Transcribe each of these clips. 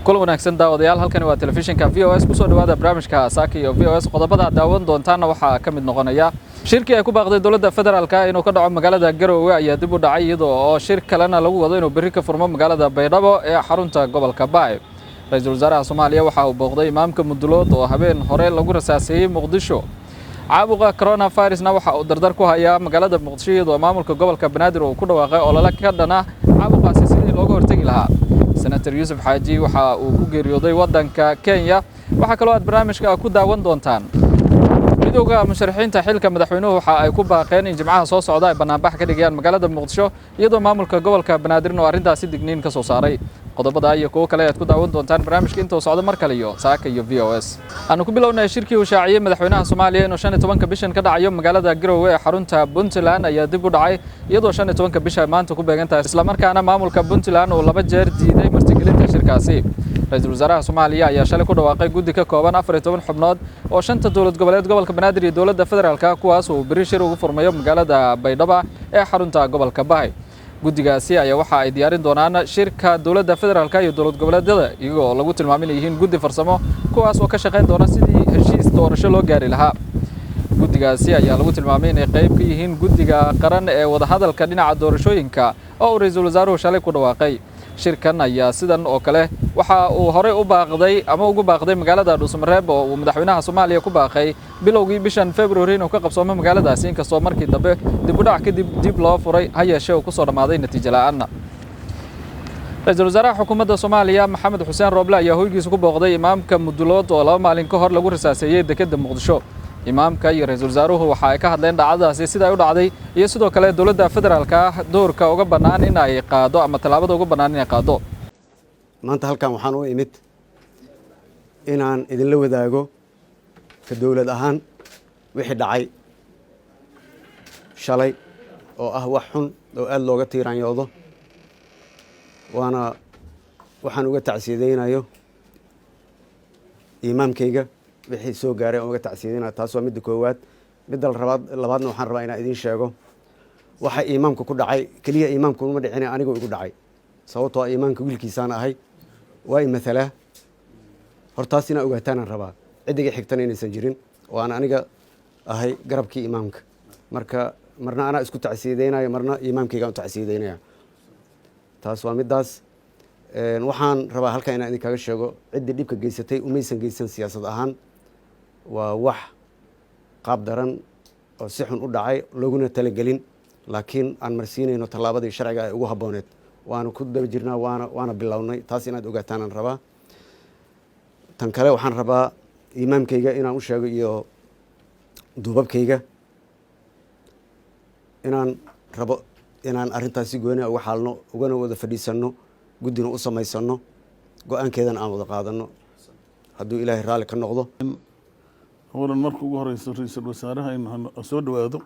Kulan wanaagsan daawadayaal, halkani waa telefishinka VOS. Kusoo dhawaada barnaamijka Saaka iyo VOS. Qodobada aad daawan doontaanna waxaa ka mid noqonaya: shirkii ay ku baaqday dowladda federaalka inuu ka dhaco magaalada Garowe ayaa dib u dhacay, iyadoo oo shir kalena lagu wado inuu berri ka furmo magaalada Baydhabo ee xarunta gobolka Baay. Ra-iisul wasaaraha Soomaaliya waxa uu booqday imaamka Mudulood oo habeen hore lagu rasaaseeyey Muqdisho. Caabuqa coronavirusna waxa uu dardar ku hayaa magaalada Muqdisho, iyadoo maamulka gobolka Banaadir uu ku dhawaaqay olole ka dhana caabuqaasi sidii looga hortegi lahaa. Senator Yuusuf Xaaji waxa uu ku geeriyooday waddanka Kenya. Waxaa kaloo aad barnaamijka ku daawan doontaan: midowda musharaxiinta xilka madaxweynuhu waxa ay ku baaqeen in Jimcaha soo socda ay banaanbax ka dhigayaan magaalada Muqdisho, iyadoo maamulka gobolka Banaadirna oo arrintaasi digniin ka soo saaray. Qodobada iyo kuwo kale ayaad ku daawan doontaan barnaamijka intuu socdo. Mar kale iyo Saaka iyo VOS. Aanu ku bilownay. Shirkii uu shaaciyey madaxweynaha Soomaaliya inuu 15-ka bishan ka dhacayo magaalada Garowe ee xarunta Puntland ayaa dib u dhacay, iyadoo 15-ka bisha maanta ku beegan tahay, islamarkaana maamulka Puntland uu laba jeer diiday martigelinta shirkaasi. Ra-iisul wasaaraha Soomaaliya ayaa shalay ku dhawaaqay guddi ka kooban 14 xubnood oo shanta dowlad goboleed, gobolka Banaadir iyo dowladda federaalka, kuwaas uu berri shir ugu furmayo magaalada Baydhaba ee xarunta gobolka Bahay. Guddigaasi ayaa waxa ay diyaarin doonaan shirka dowladda federaalka iyo dowlad goboleedyada, iyagoo lagu tilmaamay inay yihiin guddi farsamo, kuwaas oo ka shaqayn doona sidii heshiis doorasho loo gaari lahaa. Guddigaasi ayaa lagu tilmaamay inay qayb ka yihiin guddiga qaran ee wadahadalka dhinaca doorashooyinka oo uu ra-iisul wasaaruhu shalay ku dhawaaqay. Shirkan ayaa sidan oo kale waxa uu horey u baaqday ama ugu baaqday magaalada Dhuusamareeb, oo uu madaxweynaha Soomaaliya ku baaqay bilowgii bishan February inuu ka qabsoomo magaaladaasi, inkastoo markii dambe dib u dhac kadib dib loo furay, ha yeeshee uu kusoo dhammaaday natiijo la'aana. Ra-iisul wasaaraha xukuumadda Soomaaliya Maxamed Xuseen Rooble ayaa hoygiisa ku booqday imaamka Mudulood oo 2 maalin ka hor lagu rasaaseeyey dekedda Muqdisho. Imaamka iyo ra-iisul wasaaruhu waxa ay ka hadleen dhacdadaasi sida ay u dhacday, iyo sidoo kale dowladda federaalka ah doorka uga bannaan in ay qaado ama tallaabada uga bannaan inay qaado. Maanta halkan waxaan u imid inaan idinla wadaago ka dowlad ahaan wixii dhacay shalay, oo ah wax xun oo aada looga tiiraanyoodo, waana waxaan uga tacsiyadaynayo imaamkayga wixii soo gaaray aan uga tacsiyadaynaya. Taas waa midda koowaad. Midda rabaad labaadna, waxaan rabaa inaan idiin sheego waxa imaamka ku dhacay keliya imaamka uma dhicine, anigoo igu dhacay, sababtoo ah imaamka wiilkiisaan ahay, waa i mathalaa. Hortaas inaa ogaataanaan rabaa, ciddiga xigtana inaysan jirin oo aan aniga ahay garabkii imaamka. Marka marna anaa isku tacsiyadaynayo, marna imaamkaygaan u tacsiyadaynaya. Taas waa middaas. Waxaan rabaa halkan inaan idinkaga sheego, ciddii dhibka geysatay umaysan geysan siyaasad ahaan. Waa wax qaab daran oo si xun u dhacay, looguna talagelin, laakiin aan marsiinayno tallaabadii sharciga ay ugu habbooneed. Waana ku daba jirnaa, waana bilownay. Taas inaad ogaataanaan rabaa. Tan kale waxaan rabaa Imaamkayga inaan u sheego iyo duubabkayga inaan rabo inaan arrintaas si gooni uga xaalno, ugana wada fadhiisanno, guddina u samaysano, go-aankeedana aan wada qaadano, hadduu Ilaahay raalli ka noqdo. Awalan, marka ugu horeyso, ra-iisul wasaaraha aynu soo dhawaado,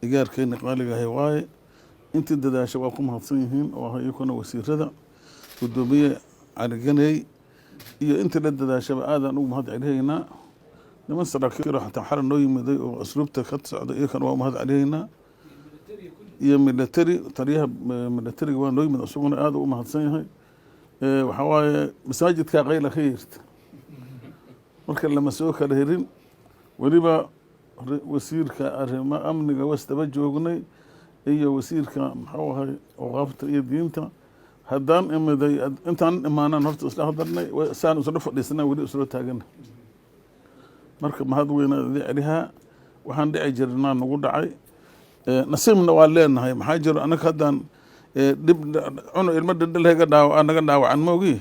igaarkeyna qaaligahay waaye. Intii dadaasha waa ku mahadsan yihiin, oo ah iyakuna wasiirada, guddoomiye Cali Ganey iyo intii la dadaashaba aadaan ugu mahad celihaynaa. Niman saraakiilo xataa xaran noo yimiday oo asluubta ka socda, iyakana waa u mahad celihaynaa, iyo military, taliyaha militariga waa noo yimid, isaguna aada u mahadsan yahay. Waxaa waaye masaajidkaa qayla ka yeerta, marka lama soo kala herin. Weliba wasiirka arrimo amniga wasdaba joognay iyo wasiirka, muxuu ahay, awqaafta iyo diinta. Haddaan imiday, intaan imaanaan horta isla hadalnay, saan isla fadhiisnaa, weli isla taagana. Marka mahad weynaa idin celihaa. Waxaan dhici jirnaa nagu dhacay, nasiibna waa leenahay. Maxaa jiro, annaga haddaan dhib cunu ilmo dhindhilhayga dhaawaca naga dhaawacan moogi,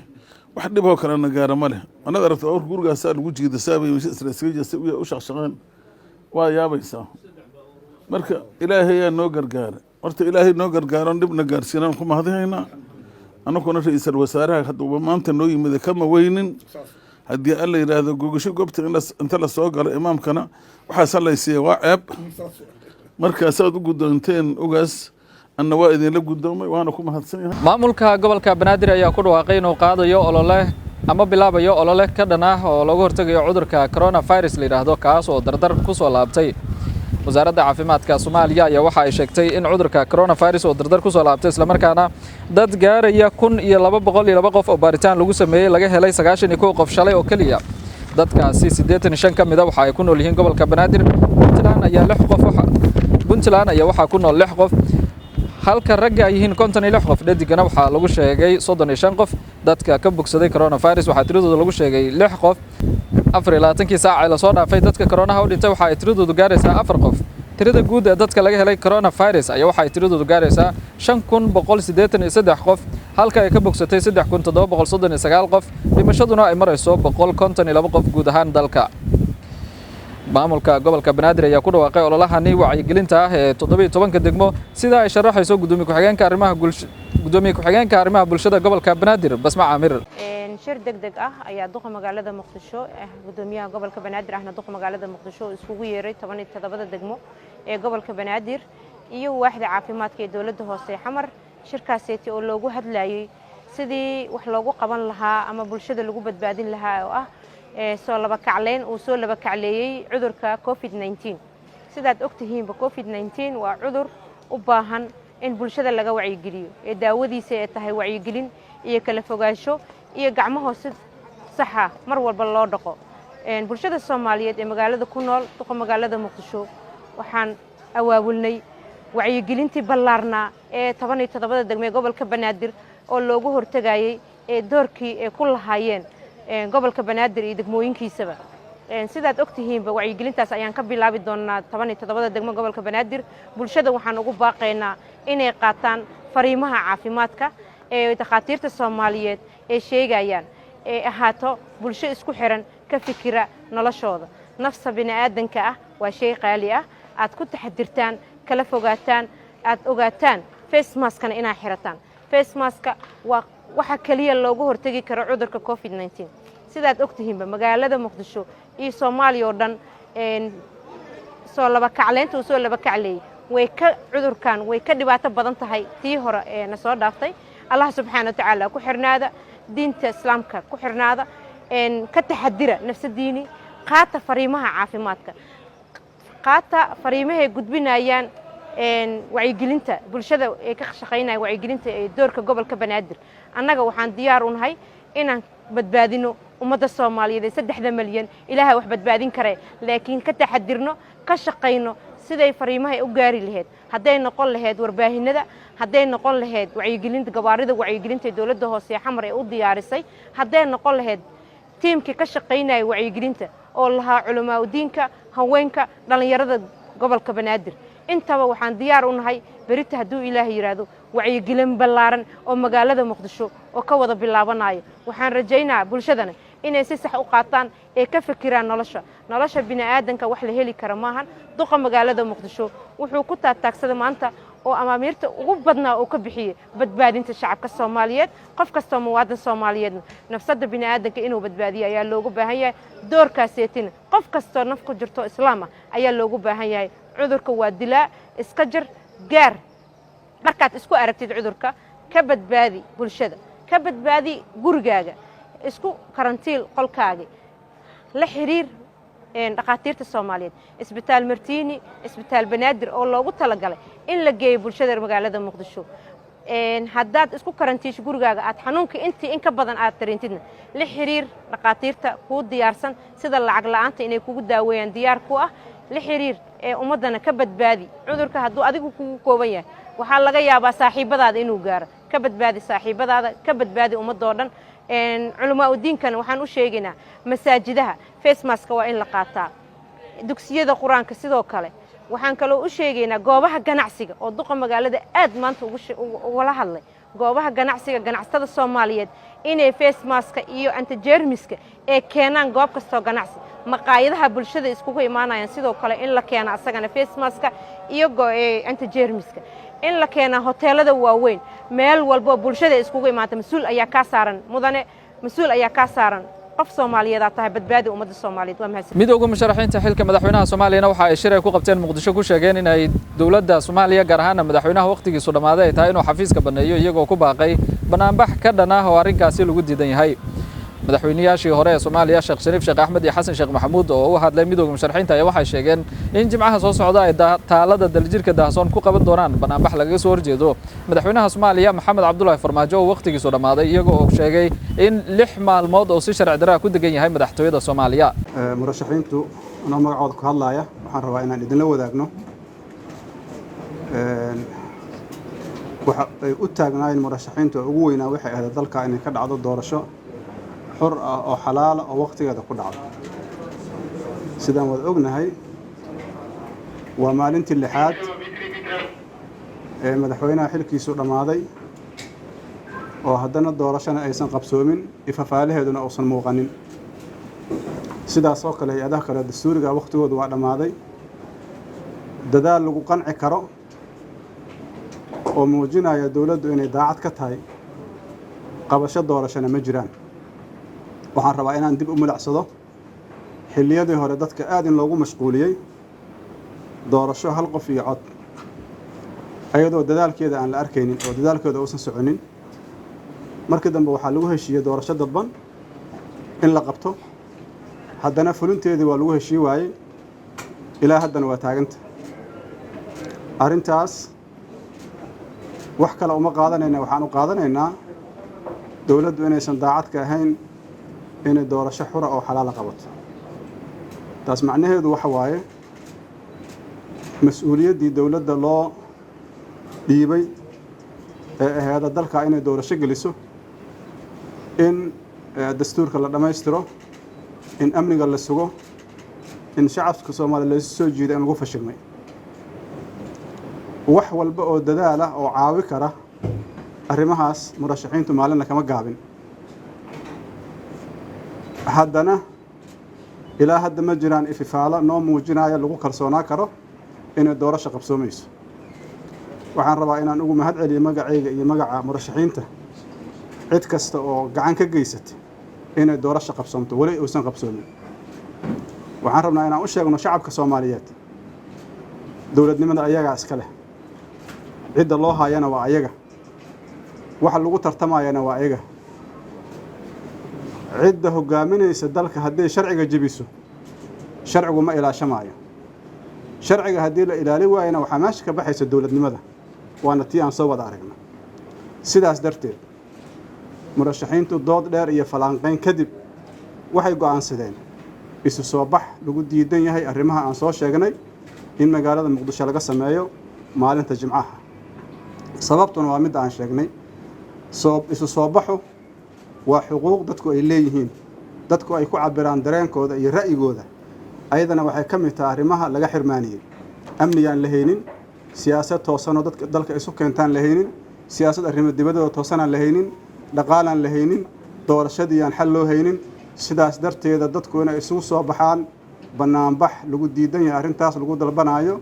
wax dhiboo kalena gaara ma leh. Anad aragta awrka gurigaasaa lagu jiida, saabay isla iskaga jeesta u shaqshaqeen, waa yaabaysaa. Marka Ilaahayaa noo gargaaray. Horta Ilaahay noo gargaaron dhibna gaarsiinaan ku mahadihaynaa. Annaguna ra-iisul wasaaraha hadduuba maanta noo yimid kama weynin. Haddii Alla yidhaahdo, gogasho goobta inta la soo galo, imaamkana waxaa salaysiiya waa ceeb. Markaasaad u guddoonteen ogaas, anna waa idinla guddoomay, waana ku mahadsan yahay. Maamulka gobolka Banaadir ayaa ku dhawaaqay inuu qaadayo olole ama bilaabayo olole ka dhan ah oo looga hortegayo cudurka coronavirus la yidhaahdo, kaas oo dardar ku soo laabtay. Wasaaradda caafimaadka Soomaaliya ayaa waxa ay sheegtay in cudurka coronavirus oo dardar ku soo laabtay, islamarkaana dad gaaraya 1202 qof oo baaritaan lagu sameeyey laga helay 91 qof shalay oo keliya. Dadkaasi 85 ka mid a waxa ay ku nool yihiin gobolka Banaadir. Puntland ayaa lix qof, Puntland ayaa waxaa ku nool lix qof, halka ragga ay yihiin 56 qof, dhadigana waxaa lagu sheegay 35 qof. Dadka ka bogsaday coronavirus waxaa tiradooda lagu sheegay lix qof. 24-kii saac ee lasoo dhaafay, dadka koronaha u dhintay waxa ay tiradoodu gaaraysaa afar qof. Tirada guud ee dadka laga helay coronavirus ayaa waxa ay tiradoodu gaaraysaa 5183 qof, halka ay ka bogsatay 3739 qof, dhimashaduna ay marayso 152 qof guud ahaan dalka. Maamulka gobolka Banaadir ayaa ku dhawaaqay ololahani wacyigelinta ah ee 17-ka degmo, sida ay sharaxayso gudoomiye ku-xigeenka arrimaha bulshada gobolka Banaadir, Basma Caamir. Shir deg deg ah ayaa duqa magaalada Muqdisho, gudoomiyaha gobolka Banaadir ahna duqa magaalada Muqdisho, oo iskugu yeeray 17-da degmo ee gobolka Banaadir iyo waaxda caafimaadka ee dowladda hoose Xamar. Shirkaaseeti oo loogu hadlayay sidii wax loogu qaban lahaa ama bulshada lagu badbaadin lahaa oo ah soo laba kacleyn uu soo laba kacleeyey cudurka COVID-19. Sidaad ogtihiinba, COVID-19 waa cudur u baahan in bulshada laga wacyigeliyo, ee daawadiisa ee tahay wacyigelin iyo kala fogaansho iyo gacmahoo si saxa mar walba loo dhaqo. Bulshada Soomaaliyeed ee magaalada ku nool, duqa magaalada Muqdisho waxaan awaabulnay wacyigelintii ballaarnaa ee 17-da degme ee gobolka Banaadir oo loogu hortegayey ee doorkii ay ku lahaayeen gobolka Banaadir iyo degmooyinkiisaba. Sidaad ogtihiinba, wacyigelintaas ayaan ka bilaabi doonaa 17-da degmo gobolka Banaadir. Bulshada waxaan ugu baaqaynaa inay qaataan fariimaha caafimaadka ee dhakhaatiirta Soomaaliyeed ee sheegayaan, ee ahaato bulsho isku xiran, ka fikira noloshooda. Nafsa bini'aadanka ah waa shay qaali ah. Aad ku taxadirtaan, kala fogaataan, aad ogaataan face maskana inaad xirataan. Face maska waa waxa keliya loogu hortegi karo cudurka COVID-19. Sidaad ogtihiinba, magaalada Muqdisho iyo Soomaaliya oo dhan soo laba kacleynta uu soo laba kacleeyey way ka cudurkan way ka dhibaato badan tahay tii hore ee na soo dhaaftay. Allah subxaana wa tacaala ku xirnaada, diinta islaamka ku xirnaada, ka taxadira nafsadiini, qaata fariimaha caafimaadka, qaata fariimahay gudbinayaan wacyigelinta bulshada ee ka shaqaynaya wacyigelinta ee doorka gobolka Banaadir. Annaga waxaan diyaar u nahay inaan badbaadino ummadda Soomaaliyeed ee 3-da malyan. Ilaahay wax badbaadin kare, laakiin ka taxadirno, ka shaqayno siday fariimaha u gaari lahayd, hadday noqon lahayd warbaahinada, hadday noqon lahayd wacyigelinta gawaarida wacyigelinta ee dowladda hoose ee Xamar ee u diyaarisay, hadday noqon lahayd tiimkii ka shaqaynaya wacyigelinta oo lahaa culamaa udiinka, haweenka, dhallinyarada gobolka Banaadir. Intaba waxaan diyaar u nahay berita, hadduu Ilaahay yidhaahdo, wacyigelin ballaaran oo magaalada Muqdisho oo ka wada bilaabanayo. Waxaan rajaynayaa bulshadana Inay si sax u qaataan ee ka fikiraan nolosha. Nolosha bini'aadanka wax la heli kara maahan. Duqa magaalada Muqdisho wuxuu ku taataagsaday maanta oo amaamiirta ugu badnaa uu ka bixiyey badbaadinta shacabka Soomaaliyeed. Qof kastoo muwaadin Soomaaliyeedna nafsadda bini'aadanka inuu badbaadiyo ayaa loogu baahan yahay. Doorkaaseetina qof kastoo naf ku jirto islaam ah ayaa loogu baahan yahay. Cudurka waa dilaa, iska jir gaar. Markaad isku aragtid cudurka, ka badbaadi bulshada, ka badbaadi gurigaaga, isku karantiil qolkaagi, la xiriir dhakhaatiirta Soomaaliyeed, Isbitaal Martiini, Isbitaal Banaadir oo loogu talagalay in la geeyo bulshada magaalada Muqdisho. Haddaad isku karantiisho gurigaaga, aad xanuunka intii in ka badan aad dareentidna, la xiriir dhakhaatiirta kuu diyaarsan sida lacag la'aanta inay kugu daaweeyaan diyaar ku ah. La xiriir ee ummaddana ka badbaadi cudurka. Hadduu adigu kugu kooban yahay, waxaa laga yaabaa saaxiibadaada inuu gaaro. Ka badbaadi saaxiibadaada, ka badbaadi ummadoo dhan. Culamaa udiinkana waxaan u sheegaynaa, masaajidaha face mask-ka waa in la qaataa, dugsiyada Qur-aanka sidoo kale. Waxaan kaloo u sheegaynaa goobaha ganacsiga oo duqa magaalada aad maanta ugala hadlay goobaha ganacsiga, ganacsatada Soomaaliyeed inay face mask-ka iyo antijeermiska ee keenaan goob kastoo ganacsi. Maqaayadaha bulshada iskugu imaanayaan sidoo kale in la keeno asagana face mask-ka iyo antijeermiska, in la keenaa hoteelada waaweyn, meel walbo bulshada iskugu imaanta. Mas-uul ayaa kaa saaran, mudane, mas-uul ayaa kaa saaran. Qof Soomaaliyeed tahay, badbaadi ummadda Soomaaliyeed. Waa mahadsan. Midowda musharaxiinta xilka madaxweynaha Soomaaliyana waxa ay shir ay ku qabteen Muqdisho ku sheegeen in ay dowladda Soomaaliya, gaar ahaana madaxweynaha wakhtigiisu dhammaaday, ay tahay inuu xafiiska banneeyo, iyagoo ku baaqay banaanbax ka dhan ah oo arrinkaasi lagu diidan yahay. Madaxweynayaashii hore ee Soomaaliya, Sheekh Shariif Sheekh Axmed iyo Xasan Sheekh Maxamuud, oo u hadlay midowda musharaxiinta, ayaa waxay sheegeen in Jimcaha soo socda ay taalada Daljirka Daahsoon ku qaban doonaan banaanbax lagaga soo horjeedo madaxweynaha Soomaaliya Maxamed Cabdulaahi Farmaajo oo wakhtigiisu dhammaaday, iyaga oo sheegay in 6 maalmood oo si sharci darraa ku degan yahay madaxtooyada Soomaaliya. Murashaxiintu, anoo magacooda ku hadlaaya, waxaan rabaa inaan idinla wadaagno waxa ay u taagnaayeen murashaxiintu. Ugu weynaa waxay ahayd dalka inay ka dhacdo doorasho xor ah oo xalaala oo waqtigeeda ku dhacdo. Sidaan wada ognahay, waa maalintii lixaad ee madaxweynaha xilkiisu dhammaaday oo haddana doorashona aysan qabsoomin, ifafaalaheeduna uusan muuqanin. Sidaas oo kale hay-adaha kale dastuuriga waqtigoodu waa dhammaaday. Dadaal lagu qanci karo oo muujinaya dowladdu inay daacad ka tahay qabasho doorashona ma jiraan. Waxaan rabaa inaan dib u milicsado xilliyadii hore dadka aad in loogu mashquuliyey doorasho hal qof iyo cod, ayadoo dadaalkeeda aan la arkaynin oo dadaalkeeda uusan soconin. Markii dambe waxaa lagu heshiiyey doorasho dadban in la qabto. Haddana fulinteedii waa lagu heshii waayey, ilaa haddana waa taaganta arrintaas. Wax kale uma qaadanayna, waxaan u qaadanaynaa dowladdu inaysan daacad ka ahayn inay doorasho xura oo xalaala qabato. Taas macnaheedu waxa waaye mas-uuliyaddii dowladda loo dhiibay ee aheeda dalka inay doorasho geliso, in dastuurka la dhammaystiro, in amniga la sugo, in shacabka Soomaaliya laysu soo jiida, in lagu fashilmay. Wax walba oo dadaal ah oo caawi kara arrimahaas murashaxiintu maalinna kama gaabin. Haddana ilaa hadda ma jiraan ififaalo noo muujinaya lagu kalsoonaa karo inay doorasho qabsoomayso. Waxaan rabaa inaan ugu mahad celiyo magacayga iyo magaca murashaxiinta cid kasta oo gacan ka geysatay inay doorasho qabsoomto weli uusan qabsoomin. Waxaan rabnaa inaan u sheegno shacabka Soomaaliyeed, dowladnimada ayagaa iska leh, cidda loo haayana waa ayaga, waxa lagu tartamayana waa ayaga. Cidda hoggaaminaysa dalka hadday sharciga jebiso, sharcigu ma ilaashamaayo. Sharciga haddii la ilaali waayana, waxaa meesha ka baxaysa dowladnimada, waana tii aan soo wada aragna. Sidaas darteed murashaxiintu dood dheer iyo falanqayn kadib waxay go'aansadeen isu soo bax lagu diidan yahay arrimaha aan soo sheegnay in magaalada Muqdisho laga sameeyo maalinta Jimcaha. Sababtuna waa midda aan sheegnay. Soo isu soo baxu waa xuquuq dadku ay leeyihiin, dadku ay ku cabiraan dareenkooda iyo ra'yigooda. Ayadana waxay ka mid tahay arrimaha laga xirmaaniyey. Amnigaan la haynin, siyaasad toosanoo dadka dalka isu keentaan la haynin, siyaasad arrimo dibadooda toosanaan la haynin, dhaqaalaan la haynin, doorashadii aan xal loo haynin. Sidaas darteeda dadku inay isugu soo baxaan bannaanbax lagu diidan yahay arrintaas, lagu dalbanaayo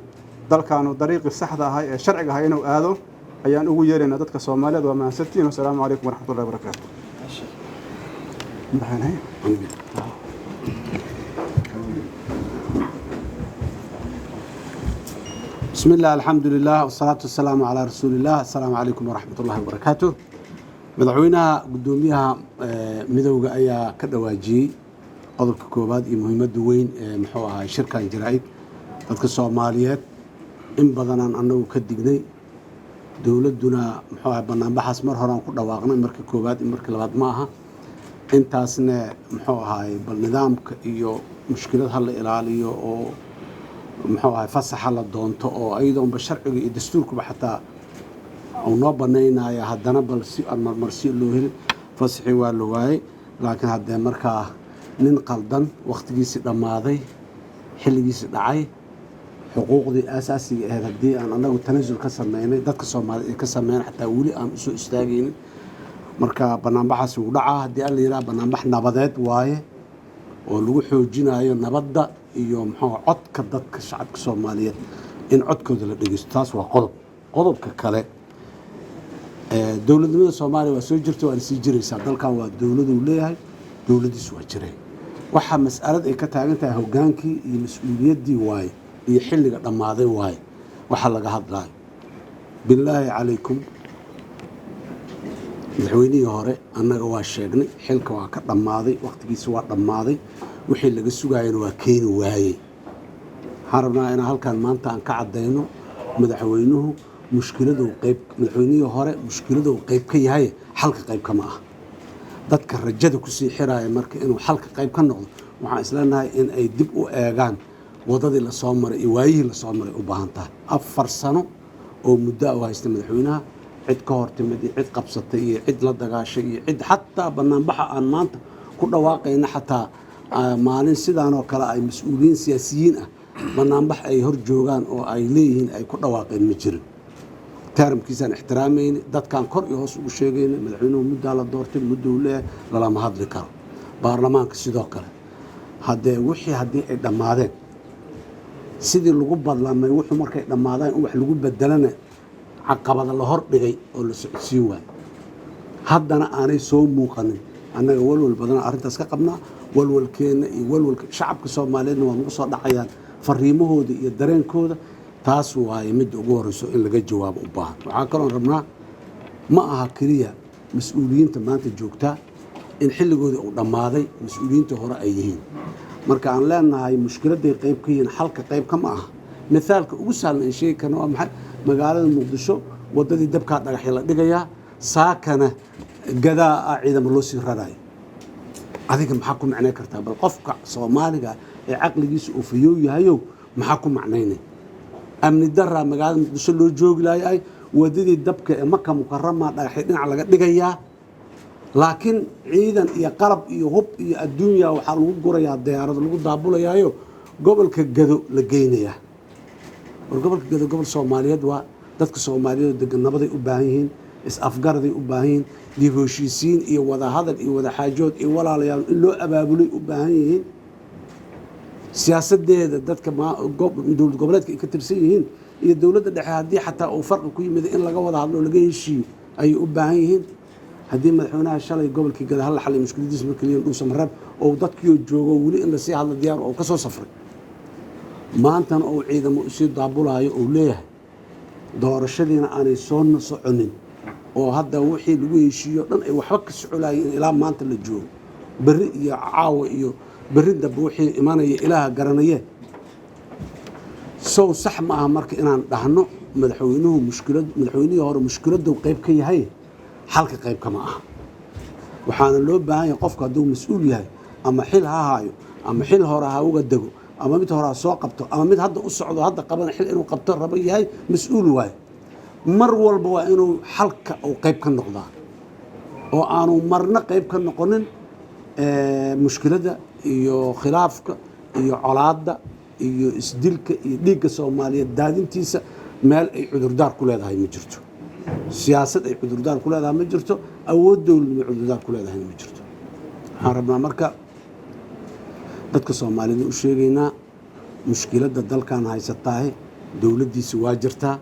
dalkaanu dariiqii saxda ahay ee sharciga ahay inuu aado, ayaan ugu yeeraynaa dadka Soomaaliyeed. Waa mahadsantihiin. Wasalaamu calaykum waraxmatullahi wabarakaatu. Madaxweyne. بسم الله، الحمد لله، والصلاة والسلام على رسول الله. السلام عليكم ورحمة الله وبركاته. Madaxweynaha, gudoomiyaha midowga ayaa ka dhawaajiyey qodobka koowaad iyo muhiimadda weyn ee muxuu ahay shirkan jaraa'id. Dadka Soomaaliyeed, in badanaan annagu ka dignay, dowladduna muxuu ahay banaanbaxaas mar horaan ku dhawaaqnay, marka koowaad iyo marka labaad ma aha. Intaasna muxuu ahay bal nidaamka iyo mushkilad ha la ilaaliyo oo muxuu ahay fasaxa la doonto, oo iyadoonba sharciga iyo dastuurkuba xataa uu noo banaynaya, haddana bal si aan marmarsi loo helin fasaxii waa la waayey. Laakiin haddee markaa nin qaldan, wakhtigiisii dhammaaday, xilligiisii dhacay, xuquuqdii aasaasiga ahayd haddii aan annagu tanasul ka sameynay, dadka Soomaaliyed ay ka sameyn, xataa weli aan usoo istaagaynin, marka banaanbaxaasi wuu dhacaa haddii alla yidhaha. Banaanbax nabadeed waaye oo lagu xoojinayo nabadda iyo muxuu codka dadka shacabka Soomaaliyeed in codkooda la dhegeysto. Taas waa qodob. Qodobka kale, dowladnimada Soomaaliya waa soo jirta, waana sii jiraysaa. Dalkan waa dowladuu leeyahay, dowladdiisu waa jiray. Waxaa mas'alad ay ka taagan tahay hoggaankii iyo mas-uuliyaddii waaye iyo xilliga dhammaaday waaye waxa laga hadlaayo. Bilaahi calaykum, madaxweynihii hore annaga waa sheegnay, xilka waa ka dhammaaday, wakhtigiisa waa dhammaaday, wixii laga sugaayana waa keeni waayey. Waxaan rabnaa inaan halkan maanta aan ka caddayno, madaxweynuhu mushkiladuu qayb, madaxweynihii hore mushkiladuu qayb ka yahay, xalka qayb kama ah. Dadka rajada kusii xiraaya marka inuu xalka qayb ka noqdo, waxaan isleenahay in ay dib u eegaan wadadii lasoo maray iyo waayihii lasoo maray u baahan tahay. 4 sano oo muddo ah u haysta madaxweynaha, cid ka hortimid iyo cid qabsatay iyo cid la dagaashay iyo cid xataa banaanbaxa aan maanta ku dhawaaqayna, xataa maalin sidaan oo kale ay mas-uuliyiin siyaasiyiin ah banaanbax ay hor joogaan oo ay leeyihiin ay ku dhawaaqeen ma jirin. Term-kiisaan ixtiraamayna, dadkaan kor iyo hoos ugu sheegayna, madaxweynuhu muddaa la doortay, mudduu leeyahay, lalama hadli karo. Baarlamaanka sidoo kale. Haddee wixii haddii ay dhammaadeen sidii lagu badlamay, wuxuu markay dhammaadaan in wax lagu bedelana caqabada la hor dhigay oo la socodsiin waayo, haddana aanay soo muuqanin. Annaga walwal badan arrintaas ka qabnaa. Walwalkeenna iyo walwalka shacabka Soomaaliyeedna waa nagu soo dhacayaan fariimahooda iyo dareenkooda. Taas waaye midda ugu horeyso in laga jawaabo u baahan. Waxaa kaloon rabnaa, ma aha keliya mas-uuliyiinta maanta joogtaa in xilligoodii uu dhammaaday, mas-uuliyiinta hore ay yihiin. Marka aan leenahay mushkiladday qayb ka yihiin, xalka qayb kama aha. Mithaalka ugu sahlan aan sheegi karna waa maxay? Magaalada Muqdisho waddadii dabkaa dhagaxya la dhigayaa, saakana gadaa ah ciidamo loo sii rarayo. Adiga maxaa ku macnay kartaa? Bal qofka Soomaaliga ee caqligiisa uu fayoow yahayow, maxaa ku macnaynay? Amni daraa magaalada Muqdisho loo joogi laayay, wadadii dabka ee Maka Mukarama dhagaxyo dhinac laga dhigayaa, laakiin ciidan iyo qalab iyo hub iyo adduunya waxaa lagu gurayaa, diyaarado lagu daabulayaayo, gobolka Gado la geynayaa. War gobolka Gado gobol Soomaaliyeed waa. Dadka Soomaaliyeed oo degan nabaday u baahan yihiin, is-afgaraday u baahan yihiin, dib heshiisiin iyo wadahadal iyo wadaxaajood iyo walaalayaal in loo abaabulay u baahan yihiin. Siyaasadeeda dadka dowlad goboleedka ay ka tirsan yihiin iyo dowladda dhexe haddii xataa uu farqi ku yimid, in laga wada hadlo oo laga heshiiyo ayay u baahan yihiin. Haddii madaxweynaha shalay gobolkii Gada hala xalay mushkiladiisa markaliya Dhuusamareeb oo dadkiioo joogo weli in lasii hadlo diyaar oo ka soo safray, maantana uu ciidamo usii daabulaayo uu leeyahay, doorashadiina aanay soo soconin, oo hadda wixii lagu heshiiyo dhan ay waxba ka socolayeen ilaa maanta la joogo, berri iyo caawa iyo berri dambe wixii imanaya Ilaaha garanaye. Sow sax ma aha marka inaan dhahno madaxweynuhu mushkilad, madaxweynihii hore mushkiladuu qayb ka yahay, xalka qayb kama aha? Waxaana loo baahan yahay qofku hadduu mas-uul yahay, ama xil ha haayo, ama xil hore ha uga dego, ama mid hore ha soo qabto, ama mid hadda u socdo hadda qabana xil inuu qabto rabo yahay, mas-uul waayo. Mar walba waa inuu xalka uu qayb ka noqdaa oo aanu marna qayb ka noqonin mushkiladda iyo khilaafka iyo colaadda iyo isdilka iyo dhiigga Soomaaliyeed daadintiisa. Meel ay cudurdaar ku leedahay ma jirto, siyaasad ay cudurdaar ku leedahay ma jirto, awood dowladnimo cudurdaar ku leedahayna ma jirto. Waxaan rabnaa marka Dadka Soomaalida u sheegaynaa, mushkiladda dalkan haysataahe dowladdiisi waa jirtaa,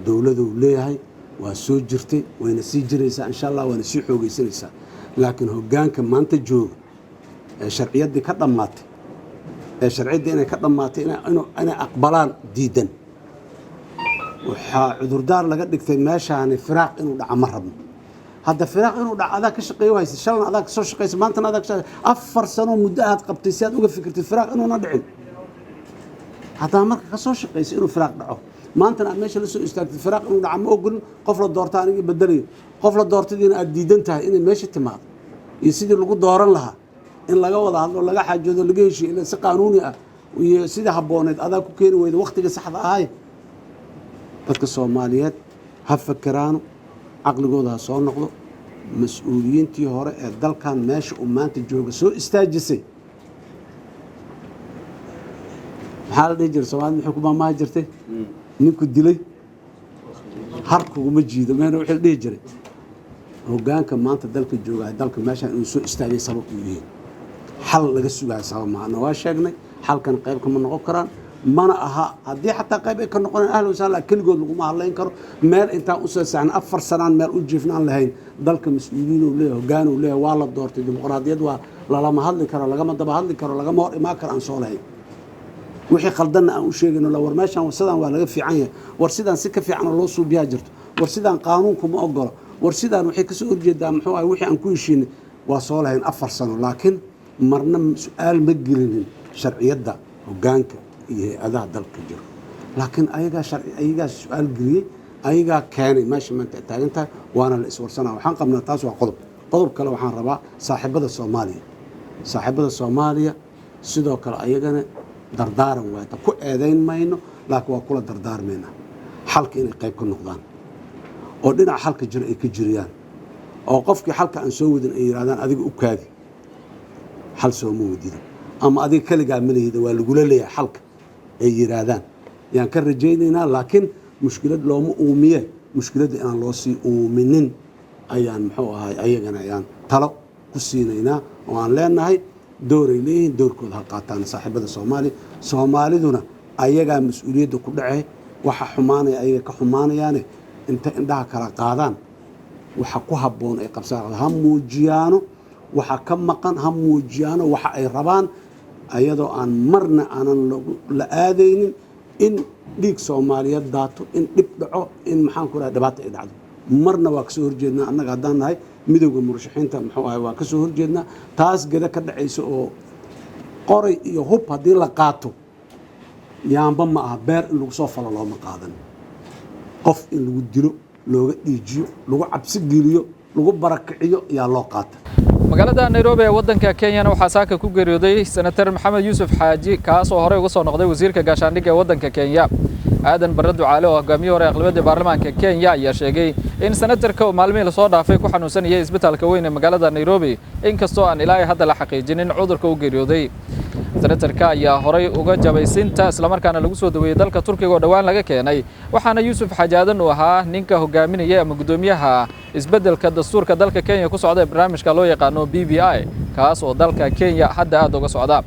dowladuu leeyahay, waa soo jirtay, wayna sii jiraysaa insha Allah, waana sii xoogaysanaysaa. Laakiin hoggaanka maanta jooga ee sharciyaddii ka dhammaatay, ee sharciyaddii inay ka dhammaatay inay aqbalaan diidan, waxaa cudurdaar laga dhigtay meeshaani firaaq inuu dhaca ma rabno. Hadda firaaq inuu dhaco adaa ka shaqeeyo haysa, shalan adaa ka soo shaqeysa, maantana adaa ka shaqeysa, 4 sano muddo aad qabtay si aad uga fikirtid firaaq inuuna dhicin. Haddaa marka ka soo shaqeysa inuu firaaq dhaco, maantana aad meesha la soo istaagtid firaaq inuu dhaco ma ogolin, qof la doorta aniga bedelayo, qof la doortadiina aad diidan tahay inay meesha timaado iyo sidii lagu dooran lahaa in laga wada hadlo, laga xaajoodo, laga heshiyo, ila si qaanuuni ah iyo sidii habbooneed adaa ku keeni weyda waqtiga saxda ahay. Dadka Soomaaliyeed ha fakeraano, caqligooda ha soo noqdo. Mas-uuliyiintii hore ee dalkan meesha uu maanta jooga soo istaajisay, maxaa la dhihi jiray? Soomaalida maxay ku maamaha jirtay? Ninku dilay har kuguma jiido meena wixii la dhihi jiray. Hoggaanka maanta dalka jooga dalka meeshaan inuu soo istaagay sabab uu yihiin xal laga sugaayo sabab maana waa sheegnay. Xalkan qayb kama noqon karaan, mana aha. Haddii xataa qayb ay ka noqonayaan, ahlan wasahlan, keligood laguma hadlayn karo. Meel intaan usoo saxna 4 sanaan meel u jiifnaan lahayn. Dalka mas-uuliyiin uu leeyahay, hoggaan uu leeyahay, waa la doortay, dimuqraadiyad waa, lalama hadli karo, lagama daba hadli karo, lagama hor imaan karo. Aan soo lahayn wixii khaldanna aan u sheegayno la war meeshaan sidaan waa laga fiican yahay, war sidaan si ka fiican oo loo suubiyaa jirto, war sidaan qaanuunku ma ogolo, war sidaan waxay kasoo horjeedaa muxuu ahay wixii aan ku heshiinay. Waa soo lahayn 4 sano, laakiin marna su-aal ma gelinin sharciyadda hoggaanka iyo hay-adaha dalka jiro. Laakiin ayagaa sharci, ayagaa su-aal geliyey, ayagaa keenay meesha maanta ay taagan tahay, waana la iswarsanaa. Waxaan qabnaa taas waa qodob. Qodob kale waxaan rabaa saaxiibada Soomaaliya sidoo kale ayagana dardaaran waata ku eedayn mayno, laakiin waa kula dardaarmaynaa xalka inay qayb ka noqdaan oo dhinaca xalka jira ay ka jiriyaan, oo qofkii xalka aan soo wadin ay yidhahdaan adiga u kaadi, xal sooma wadida, ama adiga keligaa malihida, waa lagula leeyahay xalka ay yidhaahdaan yaan ka rajaynaynaa. Laakiin mushkilad looma uumiye, mushkiladda inaan loo sii uuminin ayaan muxuu ahay ayagana ayaan talo ku siinaynaa oo aan leenahay dooray leeyihiin, doorkooda ha qaataan saaxiibada Soomaaliya. Soomaaliduna ayagaa mas-uuliyadda ku dhacee, waxa xumaanaya ayaga ka xumaanayaane, inta indhaha kala qaadaan waxa ku habboon ay qabsaan ha muujiyaano, waxa ka maqan ha muujiyaano, waxa ay rabaan ayadoo aan marna aanan la aadaynin in dhiig Soomaaliyeed daato, in dhib dhaco, in maxaan ku raha dhibaata ay dhacdo. Marna waa kasoo horjeednaa annaga haddaan nahay midowda murashaxiinta muxuu ahay, waa kasoo horjeednaa taas geda ka dhacaysa oo qoray iyo hub haddii la qaato. Yaamba ma aha, beer in lagu soo falo looma qaadan, qof in lagu dilo, looga dhiijiyo, lagu cabsi geliyo, lagu barakiciyo yaa loo qaata. Magaalada Nairobi ee waddanka Kenyana waxaa saaka ku geeriyooday Senator Maxamed Yuusuf Xaaji, kaas oo horey uga soo noqday wasiirka gaashaandhigga ee waddanka Kenya. Aadan Barre Ducaale oo hogaamiye hore aqlabiyadda baarlamaanka Kenya ayaa sheegay in senatarka uu maalmihii lasoo dhaafay ku xanuunsanayay isbitaalka weyn ee magaalada Nairobi, inkastoo aan ilaa hadda la xaqiijinin cudurka u geeriyooday. Senatarka ayaa horey uga jabay sinta, islamarkaana lagu soo daweeyey dalka Turkiga oo dhowaan laga keenay. Waxaana Yuusuf Xaaji Aadan uu ahaa ninka hogaaminaya ama guddoomiyaha isbeddelka dastuurka dalka Kenya ku socda ee barnaamijka loo yaqaano BBI, kaas oo dalka Kenya hadda aad uga socda.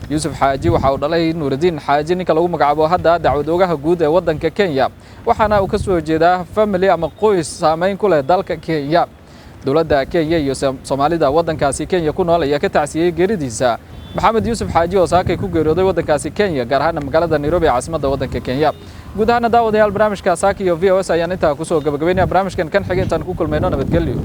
Yuusuf Xaaji waxa uu dhalay Nuuraddiin Xaaji, ninka lagu magacaabo hadda dacwad oogaha guud ee waddanka Kenya, waxaana uu ka soo jeedaa family ama qoys saameyn ku leh dalka Kenya. Dowladda Kenya iyo Soomaalida waddankaasi Kenya ku nool ayaa ka tacsiyey geeridiisa Maxamed Yuusuf Xaaji oo saakay ku geeriyooday waddankaasi Kenya, gaar ahaana magaalada Nairobi ee caasimadda waddanka Kenya. Guud ahaana daawadayaal, barnaamijka Saaka iyo VOS ayaan intaa kusoo gabagabaynaya. Barnaamijkan kan xigay intaan ku kulmayno, nabadgelyo.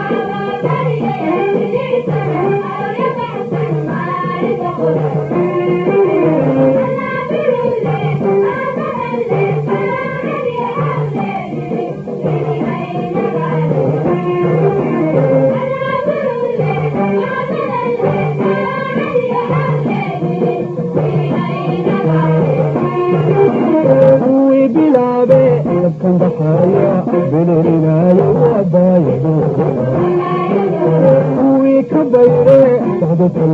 Thank you. Thank you.